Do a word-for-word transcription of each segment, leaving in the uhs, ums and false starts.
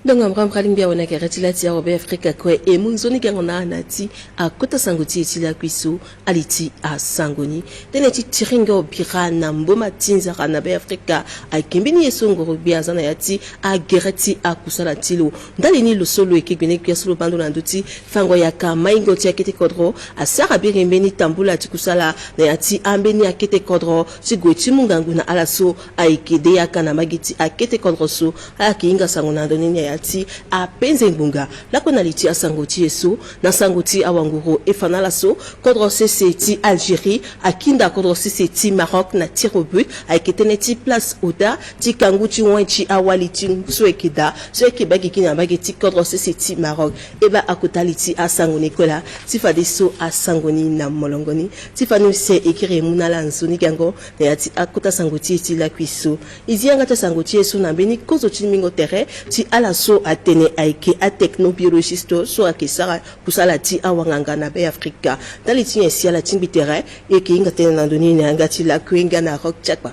Ndongo mbrambra alingbi awe na gere ti la ti awabe Afrika kue e mu nzoni gango na ala na ya ti akota sango ti e ti lakui so. Ali ti asango ni tënë ti tiringo bira na mboma ti nzara na be Afrika. Ayeke mbeni ye so ngoro gbia aza na ya ti agere ti akusala ti lo. Ndali ni lo so lo yeke gbene gbia so lo baa ndo na ndö ti fango yaka maingo ti akete kodro asara biri mbeni tambula ti kusala na ya ti ambeni akete kodro ti gue ti mu ngangu na ala so ayeke de yaka na mbage ti akete kodro so. Ala yeke hinga sango na ndo ni na ya ti apenze ngbonga lakue na li ti asango ti e so. Na sango ti awanguru e fa na ala so, kodro sese ti Algérie akinda kodro sese ti Maroc na tir au but. Ayeke tënë ti place ota ti kangu ti win ti awali ti ngu so ayeke daa so ayeke baa gigi na mbage ti kodro sese ti Maroc. E baa akota li ti asango ni kue laa ti fadeso asango ni na molongo ni. Ti fani use e kiri e mu na ala nzoni gango na ya ti akota sango ti e ti lakui so. E zi yanga ti asango ti e so na mbeni kozo ti mingo tere ti ala so atene ayeke atechnobiologiste so ayeke sara kusala ti awanganga na be Afrika. Ndali ti nyen si ala tingbi tere? E yeke hinga tënë na ndo ni na yanga ti lakue nga na Rock Chakpa.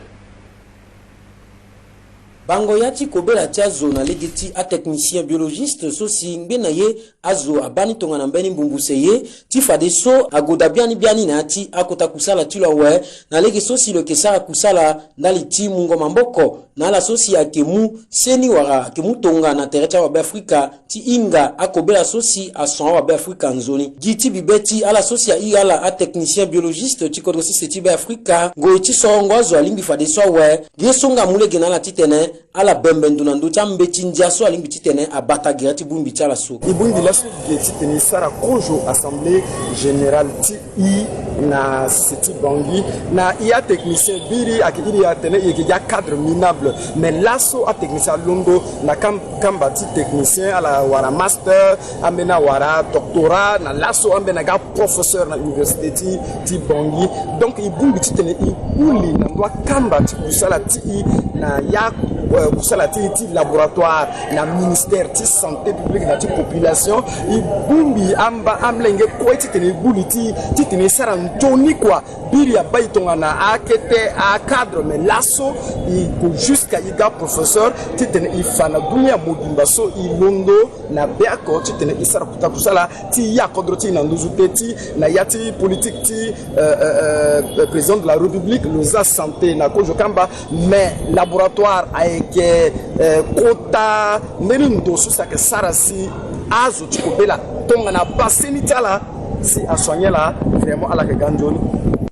Bango ya ti kobela ti azo na lege ti atechnicien biologiste so si ngbene ye azo abaa ni tongana mbeni mbumbuse ye ti fadeso agoda biani biani na ya ti akota kusala ti lo awe na lege so si lo yeke sara kusala ndali ti mungo maboko na ala so si ayeke mu seni wala ayeke mu tonga na tere ti awabe Afrika ti hinga akobela so si ason awabe Afrika nzoni. Gi ti bibe ti ala so si airi ala atechnicien biologiste ti kodro sese ti be Afrika, ngoi ti sorongo azo alingbi fadeso awe ye so nga amu lege na ala titene ala bembe ndo na ndö ti ambeti ndia so alingbi titene abata gere ti bongbi ti ala so. E bongbi laso ge titene e sara kozo assemblée générale ti e na sese ti Bangui. Na e atechnicien biri ayeke iri atene e yeke gi acadre minable. Mais laso atechnicien alondo na kam-, kamba ti technicien ala wara master, ambeni awara doctorat, na laso ambeni aga professeur na université ti, ti Bangui. Donc e bongbi titene e kuli na ndö akamba ti kusala ti e na ya, eh, kusala ti e ti laboratoire na ministère ti santé publique na ti population. E bongbi amba amlenge kue titene e kuli ti, titene e sara nzoni kua. Biri abaa e tongana akete acadre, mais laso e gue jusqu'à e ga professeur titene e fa na dunia mobimba so e londo na be oko titene e sara kota kusala ti ya kodro ti e na nduzu te ti na ya ti politique ti, euh, euh, euh, président de la République lo za santé na kozo kamba. Mais laboratoire ayeke, euh, kota mbeni ndo so si ayeke sara si azo ti kobela tongana abaa seni ti ala si asoigner ala, vraiment ala yeke ga nzoni.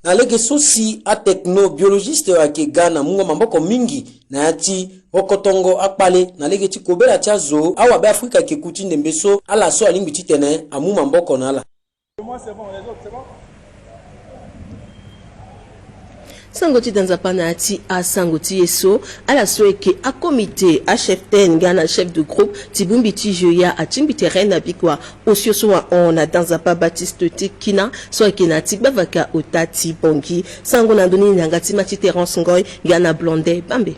Na lege so si atechnobiologiste ayeke ga na mungo maboko mingi na ya ti hokotongo akpale na lege ti kobela ti azo awabe Afrika ayeke ku ti ndembe so ala so alingbi titene amu maboko na ala. Sango ti da nzapa na ya ti asango ti e so, ala so ayeke akomite, acheftaine nga na chef de groupe ti bongbi ti G E A atingbi tere na bikua osio so ahon na da nzapa Baptiste ti Kina so ayeke na ya ti gbavaka ota ti Bangui. Sango na ndö ni na yanga ti ma ti Terence Ngoy nga na Blondet Bambe.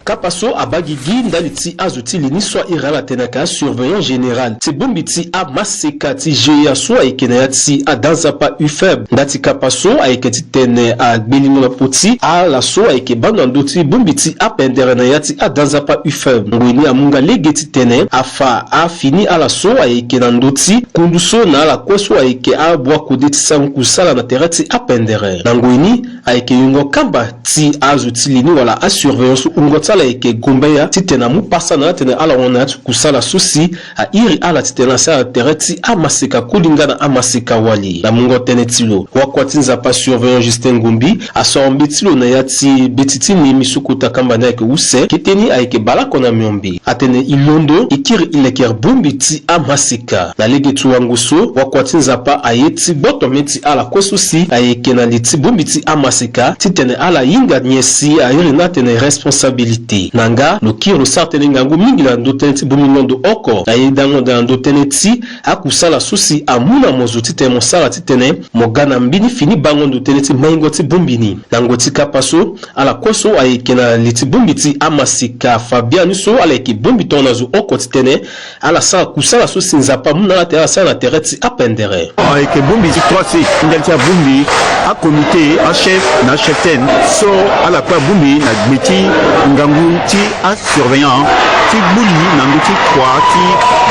Kapa so abaa gigi ndali ti azo ti li ni so airi ala atene ayeke asurveillant général ti bongbi ti amaseka ti G E A so ayeke na ya ti ada nzapa U F E B. Nda ti kapa so ayeke titene agbelingo na popo ti ala so ayeke baa ndo na ndö ti bongbi ti apendere na ya ti ada nzapa U F E B. Ngoi ni amu nga lege titene afa afini ala so ayeke na ndö ti kundu so na ala kue so ayeke abois kode ti sango kusala na tere ti apendere. Na ngoi ni ayeke yongo kamba ti azo ti li ni wala asurveillant so wungo ti ala ayeke gombeya titene amu pasa na ala titene ala hon na ya ti kusala so si airi ala titene asara na tere ti amaseka koli nga na amaseka wali. Na mungo tënë ti lo, wakua ti nzapa surveillant Justin Ngombi asoro mbeti lo na ya ti beti ti nemi so kota kamba ni ayeke use, kete ni ayeke bale oko na miombe. Atene e londo e kiri e lekere bongbi ti amaseka. Na lege ti wango so, wakua ti nzapa aye ti gboto mê ti ala kue so si ayeke na li ti bongbi ti amaseka titene ala hinga nyen si airi ni atene responsabilité. Na nga lo kiri lo sara tënë ngangu mingi na ndö tënë ti bongbi londo oko na yedango daa na ndö tënë ti akusala so si amu na mo zo titene mo sara titene mo ga na mbeni fini bango ndo tënë ti maingo ti bongbi ni. Na ngoi ti kapa so, ala kue so ayeke na li ti bongbi ti amaseka fa biani so ala yeke bongbi tongana zo oko titene ala sara kusala so si Nzapa amu na ala titene ala sara na tere ti apendere. Ayeke bongbi ti trois C, ndali ti abongbi Akomite, achef na acheftaine so ala kue abongbi na gbe ti ngangu ti asurveillant ti gbuli na ndö ti kua ti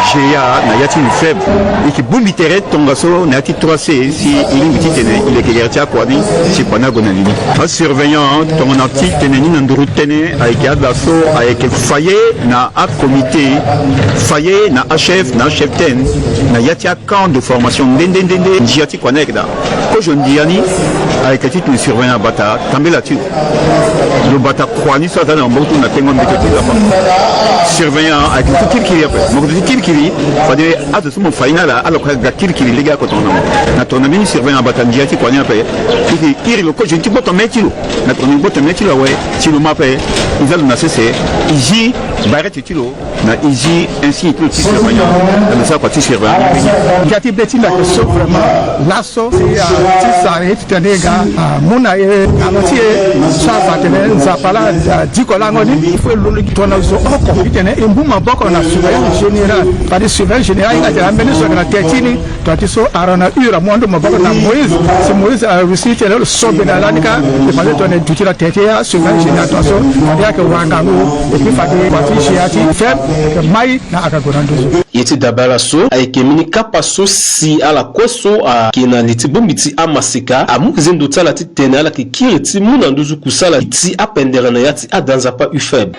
G A na ya ti UFEB. E yeke bongbi tere tongaso na ya ti trois C si e lingbi titene e leke gere ti akua ni si kua ni ague na li ni. Asurveillant tongana titene ni na nduru tënë ayeke ala so ayeke fa ye na akomite, fa ye na achef na acheftaine na ya ti camp de formation nde nde nde nde ndia ti kua ni ayeke daa. Kozo ndia ni ayeke titene surveillant abata tambela ti lo. Lo bata kua ni so aza na maboko ti lo na tengo mbeti ti Nzapa. Surveillant ayeke duti kirikiri ape. Mo yeke duti kirikiri fade azo so mo fa ye na ala, ala kue aga kirikiri lege oko tongana mo. Na tongana mbeni surveillant abata ndia ti kua ni ape, e yeke iri lo kozo ni ti gboto mê ti lo. Na tongana e gboto mê ti lo awe, si lo ma ape, e za lo na sese, e zi barrette ti lo na e zi insigne ti lo ti surveillant, na lo sara kua ti surveillant ni mbeni. Ngia ti be ti mbi ayeke so vraiment laso si, ah, ti sara ye titene e ga, ah, mu na e na lo ti e so afa atene Nzapa laa, ah, diko lango ni. Il faut e londo gi tongana zo oko titene e mu maboko na surveillant général. Fade surveillant général ahinga atene ambeni so ayeke na tene ti ni. Tongana ti so Aaron na Hur amu ando maboko na Moïse. Si Moïse aréussi titene lo so be na lani kâ, e fade tongana e duti na tene ti asurveillant général tongaso, fade ayeke wara ngangu. Et puis fade kua ti G A ti UFEB ayeke mai na aga gue na nduzu. Ye ti dabala so ayeke mbeni kapa so si ala kue so ayeke na li ti bongbi ti amaseka amu zendo ti ala titene ala yeke kiri ti mu na nduzu kusala ti apendere na ya ti ada Nzapa UFEB.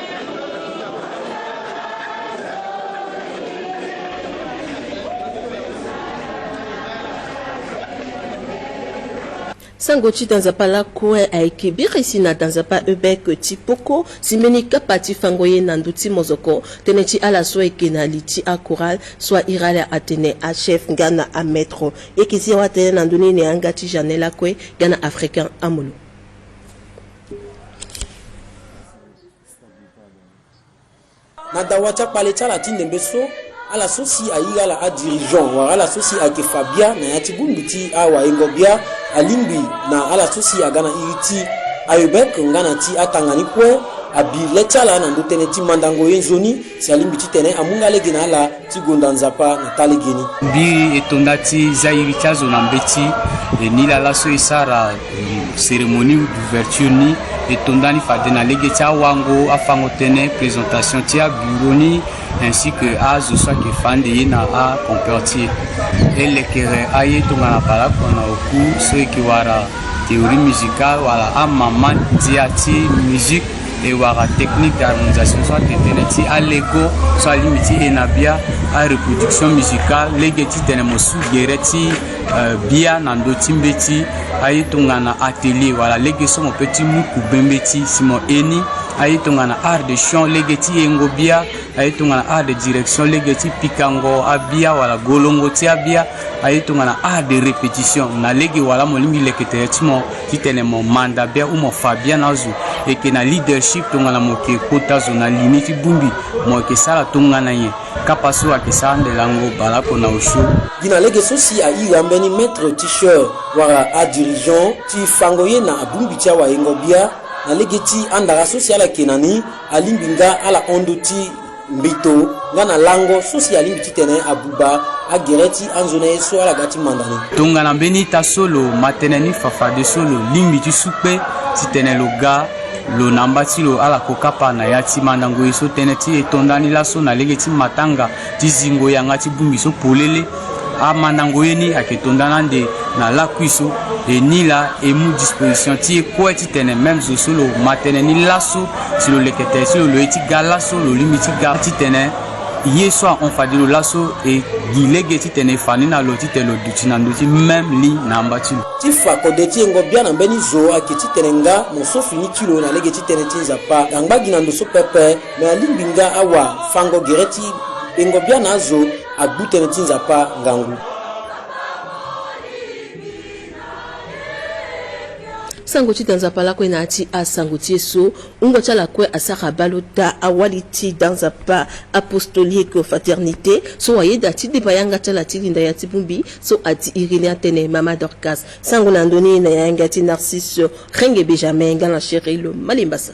Sango ti danzapa lakue ayeke biri si na danzapa Ebek ti Poko, si mbeni kapa ti fango ye na ndö ti mozoko, tënë ti ala so ayeke na li ti akoral so ahiri ala atene achef nga na amaître. E yeke zi awa tënë na ndö ni na yanga ti Jeanne lakue nga na Africain Amolo. Na dawa ti akpale ti ala ti ndembe so, ala so si ahiri ala adirigeant wala ala so si ayeke fa bia na ya ti bongbi ti awayengo bia, alingbi na ala so si aga na iri ti AEBEC nga na ti atanga ni kue, abi le ti ala na ndö tënë ti mandango ye nzoni, si alingbi titene amu nga lege na ala ti gonda Nzapa na taa legeni. Mbiri e to nda ti za iri ti azo na mbeti, e ni laa laso e sara cérémonie d'ouverture ni, e to nda ni fade na lege ti awango, afango tënë, présentation ti abureau ni, ainsi que azo so ayeke fa ande ye na acompère ti e. E lekere aye tongana bale oko na oku so e yeke wara théorie musicale wala amama ndia ti musique, e wara technique d'harmonisation so atene tënë ti alego so alingbi ti e na bia, areproduction musicale, lege titene mo su gere ti, euh, bia na ndö ti mbeti, aye tongana atelier wala lege so mo peut ti mu kube mbeti si mo e ni, aye tongana art de chant lege ti yengo bia, aye tongana art de direction lege ti pikango abia wala golongo ti abia, aye tongana art de répétition na lege wala mo lingbi leke tere ti mo titene mo manda bia ou mo fa bia na azo. E yeke na leadership tongana mo yeke kota zo na li ni ti bongbi, mo yeke sara tongana nyen? Kapa so ayeke sara ande lango bale oko na osio. Gi na lege so si ahiri ambeni maître ti chœur wala adirigeant ti fango ye na abongbi ti awayengo bia, na lege ti andara so si ala yeke na ni, alingbi nga ala hon ndö ti mbito nga na lango so si alingbi titene abuba agere ti anzoni aye so ala ga ti manda ni. Tongana mbeni ita so lo ma tënë ni fa fadeso lo lingbi ti su kpe titene lo ga lo na amba ti lo ala ko kapa na ya ti mandango ye so tënë ti e to nda ni laso na lege ti matanga ti zingo yanga ti bongbi so polele. Amandango ye ni ayeke to nda ni ande na lakui so. E ni laa e mu disposition ti e kue titene même zo so lo ma tënë ni laso, si lo leke tere ti lo lo ye ti ga laso, lo lingbi ti ga titene ye so ahon fade lo laso, e gi lege titene e fa ni na lo titene lo duti na ndö ti même ligne na amba ti lo. Ti fa kode ti yengo bia na mbeni zo ayeke titene nga mo so fini ti lo na lege ti tënë ti Nzapa. Angba gi na ndo so pepe, me alingbi nga awafango gere ti yengo bia na azo agbu tënë ti Nzapa ngangu. Sango ti da Nzapa lakue na ya ti asango ti e so, wungo ti ala kue asara baleota awali ti da Nzapa apostolique fraternité so ayeda ti deba yanga ti ala ti linda ya ti bongbi so adi iri ni atene Mama Dorcas. Sango na ndö ni na yanga ti Narcisse Renge Benjamin nga na Cheryl Malimbasa.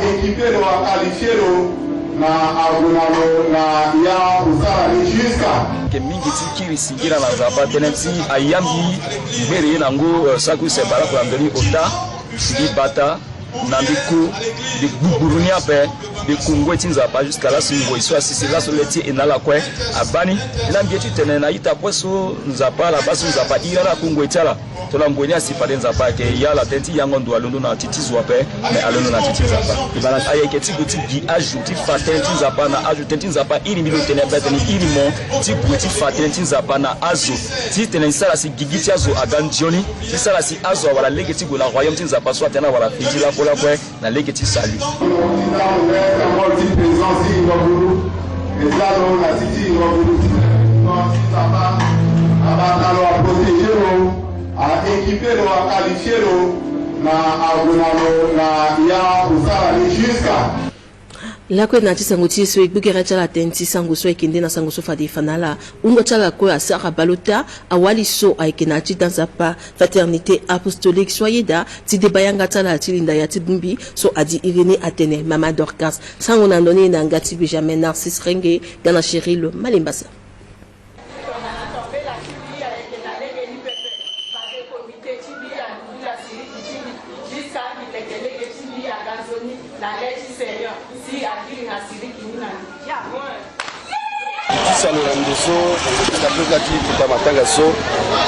Équipe lo, a qualifié lo na ague na lo na ya kosala ni jusqu'à. Ke mingi ti kiri singira na Nzapa tënë ti ayambi ngbere ye na ngu, eh, saki use baleoko na ndoni ota, mbi bata na mbi ku, mbi gbugburu ni ape, mbi ku ngoi ti Nzapa jusqu'à laso ngoi so asisi laso le ti e na ala kue abaa ni. Laa mbi ye titene na ita kue so Nzapa ala baa so Nzapa iri ala ku ngoi ti ala. Tongana ngoi ni asi fade Nzapa ayeke ya ala tënë ti yango ndo alondo na ti ti zo ape, me alondo na ti ti Nzapa. Ayeke ti gue ti gi azo ti fa tënë ti Nzapa na azo, tënë ti Nzapa iri mbi lo tene ape atene iri mo ti gue ti fa tënë ti Nzapa na azo. Titene e sara si gigi ti azo aga nzioni, ti sara si azo awara lege ti gue na royaume ti Nzapa so atene awara fini ti lakue lakue na lege ti salut. Lakue na ya ti sango ti e so e gbegere ti ala tënë ti sango so ayeke nde na sango so fade e fa na ala. Wungo ti ala kue asara baleota, awali so ayeke na ya ti da Nzapa, Fraternité Apostolique so ayeda ti deba yanga ti ala ti linda ya ti bongbi so adi iri ni atene Mama Dorcas. Sango na ndoni na yanga ti Benjamin Narcisse Renge, ga na Chéril Malembasa. Ti salo na ndo so, ti ka ti kota matanga so,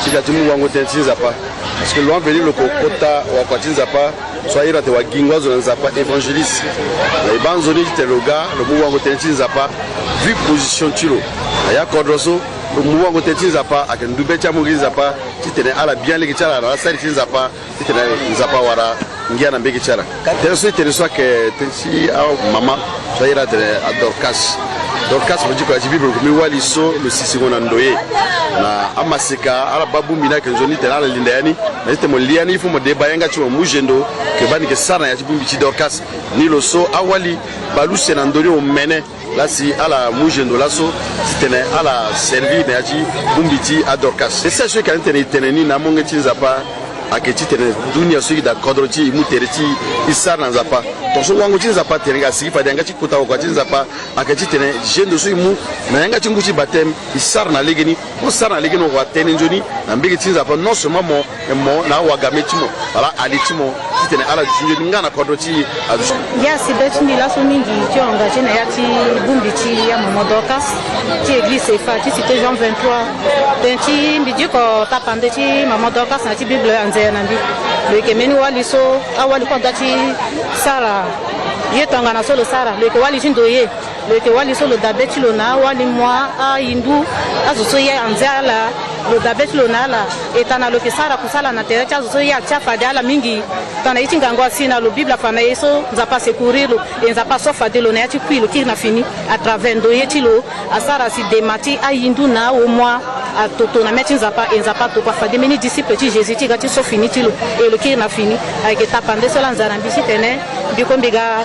ti ka ti mu wango tënë ti Nzapa. Parce que lo ambeni lo ko kota wakua ti Nzapa so airi atene wagingo azo na Nzapa, évangéliste. Na e baa nzoni titene lo ga lo mu wango tënë ti Nzapa, vu position ti lo na ya kodro so. Lo mu wango tënë ti Nzapa ayeke ndu be ti amungo ti Nzapa, titene ala bi alege ti ala na asari ti Nzapa, titene Nzapa awara ngia na mbege ti ala. Tënë so e tene so ayeke tënë ti amama so airi atene aDorcas. Dorcas mo ti kua ti Bible, lo yeke mbeni wali so lo sisingo na ndoye. Na amaseka ala baa bongbi ni ayeke nzoni titene ala linda ya ni. Mais titene mo li ya ni, il faut mo deba yanga ti mo, mo mu zendo, ke baa ni ke sara na ya ti bongbi ti Dorcas. Ni lo so awali baleuse na ndö ni omene. Laa si ala mu zendo laso titene ala servir na ya ti bongbi ti aDorcas. E sara so e yeke na ni titene e tene ni na amolenge ti Nzapa ayeke titene dunia so e yeke daa kodro ti e, e mu tere ti e, e sara na Nzapa. Tongaso wango ti Nzapa atene nga asigi fade yanga ti kota wakua ti Nzapa ayeke titene zendo so e mu na yanga ti ngu ti batême e sara na legeni. Mo sara na legeni mo wa tënë nzoni na mbege ti Nzapa, non seulement mo, mo na awagame ti mo wala ali ti mo, titene ala duti nzoni nga na kodro ti e azo. Ngia si be ti mbi laso mingi ti engagé na ya ti bongbi ti amama Dorcas ti église Efa ti Cité Jean vingt-trois. Tënë ti mbi diko tapande ti mama Dorcas na ya ti Bible anze na mbi. Lo yeke mbeni wali so awali kue ada ti sara ye tongana so lo sara. Lo yeke wali ti ndoye. Lo yeke wali so lo dabe ti lo na awali mua, ahindu, azo so ye anze ala, lo dabe ti lo na ala. E tana lo yeke sara kusala na tere ti azo so ye atia fade ala mingi. Tongana ye ti ngangu asi na lo, Bible afa na e so Nzapa asecourir lo, e Nzapa aso fade lo na ya ti kui lo kiri na fini. À travers ndoye ti lo, asara si dema ti ahindu na awo mua atoto na mê ti Nzapa, e Nzapa atokua fade mbeni disciple ti Jésus ti ga ti so fini ti lo, e lo kiri na fini. Ayeke tapande so laa nzara mbi titene mbi kue mbi ga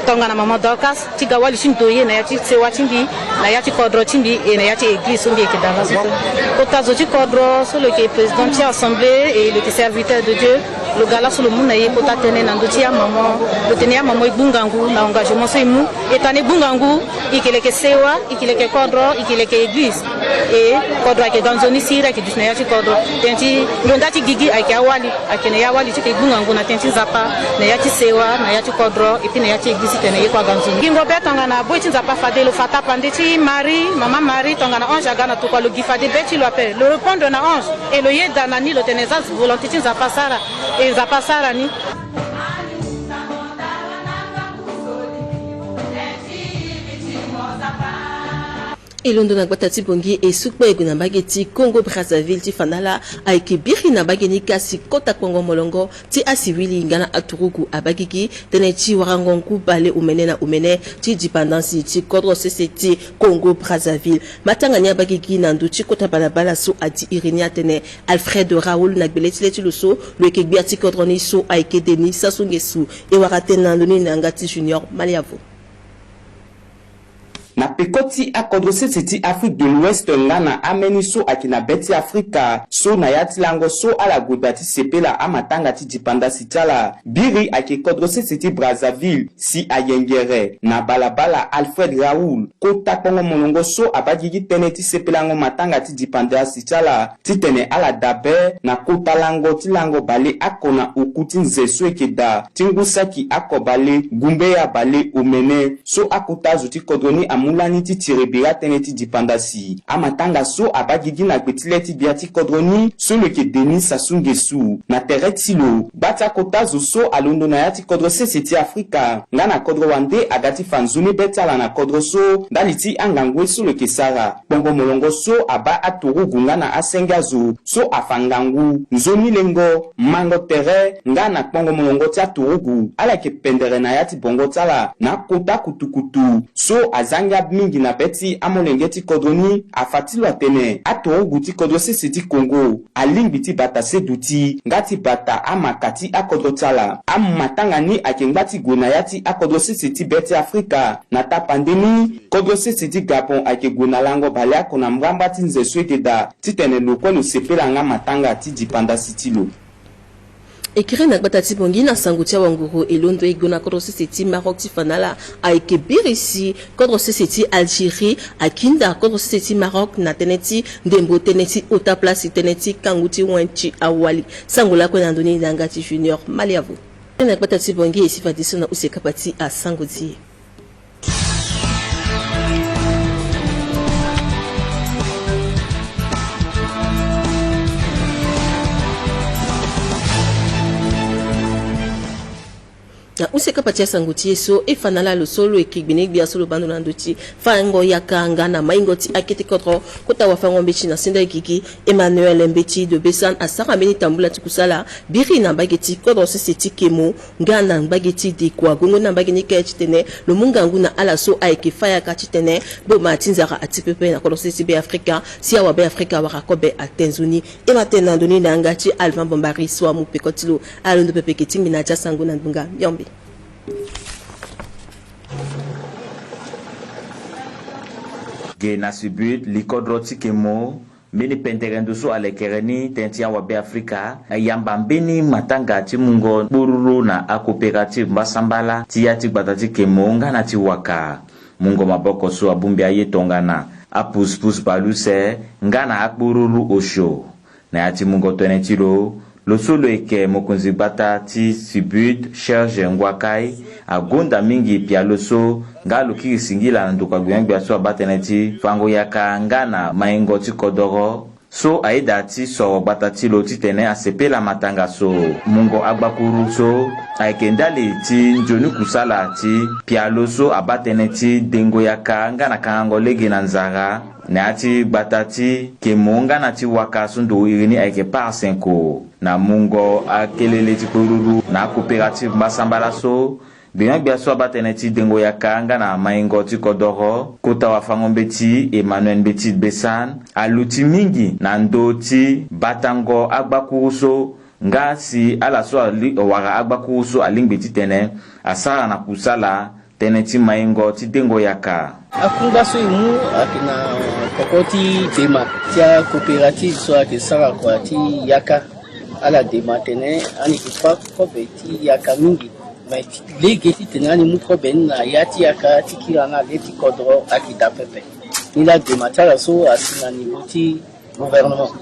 tongana mama Dorcas ti ga wali ti ndoye na ya ti sewa ti mbi, na ya ti kodro ti mbi, e na ya ti église so mbi yeke daa laso. Kota zo ti kodro so lo yeke président ti assemblée, e lo yeke serviteur de Dieu. Lo ga laso lo mu na e kota tënë na ndö ti amama. Lo tene amama e gbu ngangu na engagement so e mu. E tana e gbu ngangu, e yeke leke sewa, e yeke leke kodro, e yeke leke église. E kodro ayeke ga nzoni siriri ayeke duti na ya ti kodro. Tënë ti lo nda ti gigi ayeke awali. Ayeke na ya wali ti yeke gbu ngangu na tënë ti Nzapa, na ya ti sewa, na ya ti kodro, et puis na ya ti église titene ye kue aga nzoni. Gingo be tongana boi ti Nzapa fade lo fa tapande ti Marie, mama Marie, tongana ange aga na tokua lo gi fade be ti lo ape. Lo répondre na ange, e lo yeda na ni lo tene za volonté ti Nzapa asara, e Nzapa asara ni. E londo na gbata ti Bangui e sukpe e gue na mbage ti Congo Brazzaville ti fa na ala ayeke biri na mbage ni kasi kota kpongo molongo ti asiwili nga na aturugu abagigi tënë ti warango ngu bale omene na omene ti dipendance ti kodro sese ti Congo Brazzaville. Matanga ni abagigi na ndö ti kota balabala so adi iri ni atene Alfred Raoul na gbele ti le ti lo so lo yeke gbia ti kodro ni so ayeke Denis Sassou Nguesso. E wara tënë na ndö ni na yanga ti Junior Maliavo. Na Peko ti akodro sese ti Afrique de l'Ouest nga na ameni so ayeke na be ti Afrika so na ya ti lango so ala gue daa ti sepela amatanga ti dipandasi ti ala. Biri ayeke kodro sese ti Brazzaville si ayengere na balabala Alfred Raoul, kota kpongo molongo so abaa gigi tënë ti sepelango matanga ti dipandasi ti ala, titene ala dabe na kota lango ti lango baleoko na oku ti nze so eke daa ti ngu saki oko baleoko gumbeya baleomene. So akota zo ti kodro ni amu lani ti tiri bira tënë ti dipandasi. Amatanga so abaa gigi na gbe ti le ti gbia ti kodro ni so lo yeke Denis Sassou Nguesso. Na tere ti lo, gba ti akota zo so alondo na ya ti kodro sese ti Afrika nga na kodro wande aga ti fa nzoni be ti ala na kodro so ndali ti angangu ye so lo yeke sara. Kpongo molongo so abaa aturugu nga na asenge azo so afa ngangu, nzoni lengo, mango tere nga na kpongo molongo ti aturugu, ala yeke pendere na ya ti bongo ti ala na akota kutukutu so azangi mingi na be ti amolenge ti kodro ni. Afa ti lo atene aturugu ti kodro sese ti Congo alingbi ti bata seduti nga ti bata amaka ti akodro ti ala. Amatanga ni ayeke ngba ti gue na ya ti akodro sese ti be ti Afrika. Na tapande ni, kodro sese ti Gabon ayeke gue na lango baleoko na mbrambra ti nze so eke daa titene lo kue lo sepela nga matanga ti dipandasi ti lo. E kiri na gbata ti Bangui na sango ti awanguru e londo e gue na kodro sese ti Maroc ti fa na ala ayeke biri si kodro sese ti Algérie akinda kodro sese ti Maroc na tënë ti ndembo tënë ti ota place tënë ti kangu ti wen ti awali. Sango lakue na ndoni na yanga ti Junior Maliavo. Na gbata ti Bangui e si fadeso na use kapa ti asango ti e. Na use kapa ti asango ti e so e fa na ala lo so lo yeke gbenegbia so lo baa ndo na ndö ti fango yaka nga na maingo ti akete kodro kota wafango-mbeti na senda gigi Emmanuel Mbeti de Bessan asara mbeni tambula ti kusala biri na mbage ti kodro sese ti Kemo nga na mbage ti Dekua. Gongo na mbage ni kâ titene lo mu ngangu na ala so ayeke fa yaka titene boma ti nzara ati pepe na kodro sese ti Be Afrika si awa Be Afrika awara kobe ate nzoni. E ma tene na ndoni na yanga ti Alvin Bombari so amu peko ti lo. Alondo pepe eke tingbi na ya ti asango na ngbonga miombe. Ge na Sibut, likodro ti Kemo, mbeni pendere ndo so alekere ni tënë ti awa Be Afrika ayamba mbeni matanga ti mungo kporuru na acoopérative mbasambala ti ya ti gbata ti Kemo nga na ti Waka. Mungo maboko so abongbi aye tongana apusepuse baleuse nga na akporuru osio. Na ya ti mungo tënë ti lo, lo so lo yeke mokonzi gbata ti Sibut, Serge Ngwakai, agonda mingi pialo so nga lo kiri singila na ndokua gbenyogbia so abaa tënë ti fango yaka nga na maingo ti kodoro so ayeda ti soro gbata ti lo titene asepela matanga so. Mungo agbakuru so ayeke ndali ti nzoni kusala ti pialo so abaa tënë ti dengo yaka nga na kangango lege na nzara na ya ti gbata ti Kemo nga na ti Waka so ndo iri ni ayeke Parsenko. Na mungo akelele ti kporuru na acoopérative mbasambala so, gbenyogbia so abaa tënë ti dengo yaka nga na maingo ti kodoro kota wafango-mbeti Emmanuel Mbeti Bessan aluti mingi na ndö ti batango agbakuru so nga si ala so ali, awara agbakuru so alingbi titene asara na kusala tënë ti maingo ti dengo yaka. Akungba so e mu ayeke na peko ti dema ti acoopérative so ayeke sara kua ti yaka. Ala dema atene ani yeke fâ kobe ti yaka mingi, me ti lege titene ani mu kobe ni na ya ti yaka ti kiri na le ti kodro ayeke daa pepe. Ni laa dema ti ala so asi na niveau ti gouvernement.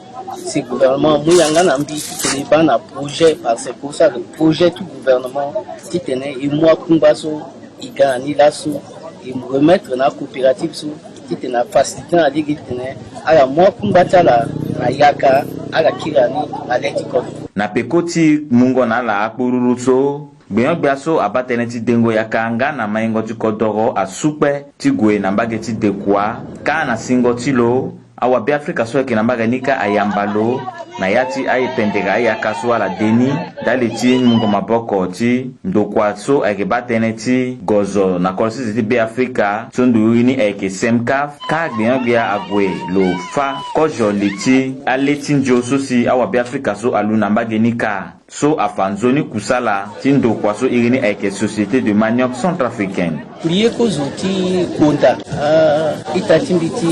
Si gouvernement amu yanga na mbi titene e baa na projet, parce que so ayeke projet ti gouvernement titene e mu akungba so e ga na ni laso, e remettre na acoopérative so titene afacilité na lege titene ala mu akungba ti ala na yaka, ala kiri na ni na le ti kodro. Na peko ti mungo na ala akporuru so, gbenyogbia so abaa tënë ti dengo yaka nga na maingo ti kodoro asu kpe ti gue na mbage ti Dekua. Kâ na singo ti lo, awa Be Afrika so ayeke na mbage ni kâ ayamba lo na ya ti aye pendere ayaka so ala de ni ndali ti mungo maboko ti ndokua so ayeke baa tënë ti gozo na kodro sese ti Be Afrika so ndo iri ni ayeke Semkaf. Kâ gbenyogbia ague lo fâ kozo li ti ale ti nzio so si awa Be Afrika so alu na mbage ni kâ. so afa nzoni kusala ti ndokua so iri ni ayeke Société de Manioc Centrafricaine. Mbi ye kozo ti konda a-ita ti mbi ti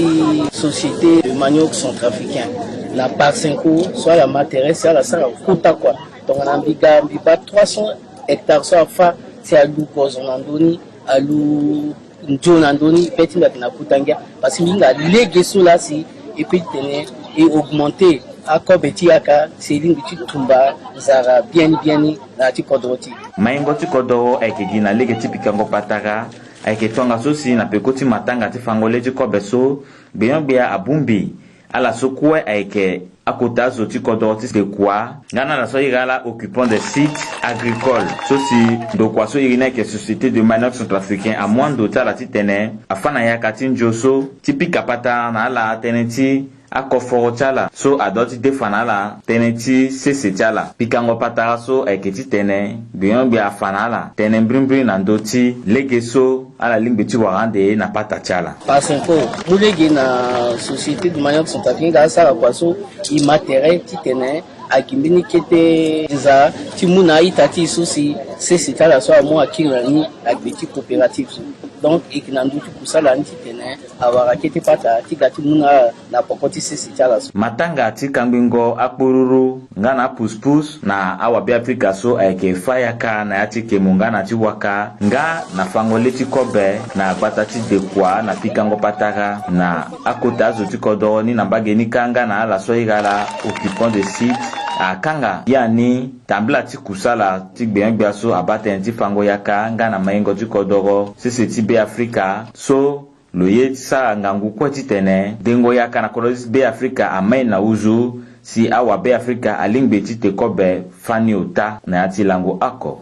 Société de Manioc Centrafricaine na Parsenco so ala ma tere si ala sara kota kua. Tongana mbi ga mbi baa trois cents hectares so afâ si alu gozo na ndö ni, alu nzoni na ndö ni, be ti mbi ayeke na kota ngia. Parce que mbi hinga lege so laa si e peut ti tene e augmenter akobe ti yaka si e lingbi ti tumba nzara biani biani na ya ti kodoro ti e. Maingo ti kodoro ayeke gi na lege ti pikango patara, ayeke tongaso si na peko ti matanga ti fango le ti kobe so, gbenyo-gbia abongbi ala so kue ayeke akota azo ti kodoro ti dekua, nga na ala so ahiri ala occupant des sites agricoles so si ndokua so iri ni ayeke Société de Manioc Centrafricain amu ando ti ala titene afâ na yaka ti nzo so ti pika patara na ala tënë ti akoforo ti ala so adoit ti defa na ala tënë ti sese ti ala. Pikango patara so ayeke titene gbenyo-gbia afa na ala tënë mbirimbiri na ndö ti lege so ala lingbi ti wara ande na pata ti ala. Parsenco mu lege na Société de Manioc Centrafricaine nga asara kua so e ma tere titene agi mbeni kete nza ti mu na a-ita ti e so si sese ti ala so amu akiri na ni agbe ti coopérative so. Donc e yeke na ndö ti kusala ni titene awara kete pata ti ga ti mu na ala na poko ti sese ti ala so. Matanga ti kangbingo akpururu nga na apuspus na awabeafrika so ayeke fâ yaka na ya ti kemo nga na ti waka nga na fango le ti kobe na gbata ti dekua na pikango patara na akota azo ti kodoro ni na mbage ni kâ nga na ala so ahiri ala occupant de site akanga ya ni tambula ti kusala ti gbenyo-gbia so abaa tënë ti fango yaka nga na maingo ti kodoro sese ti Beafrika so lo ye ti sara ngangu kue titene dengo yaka na kodro ti Beafrika amai na uzu si awabeafrika alingbi ti te kobe fani ota na ya ti lango oko.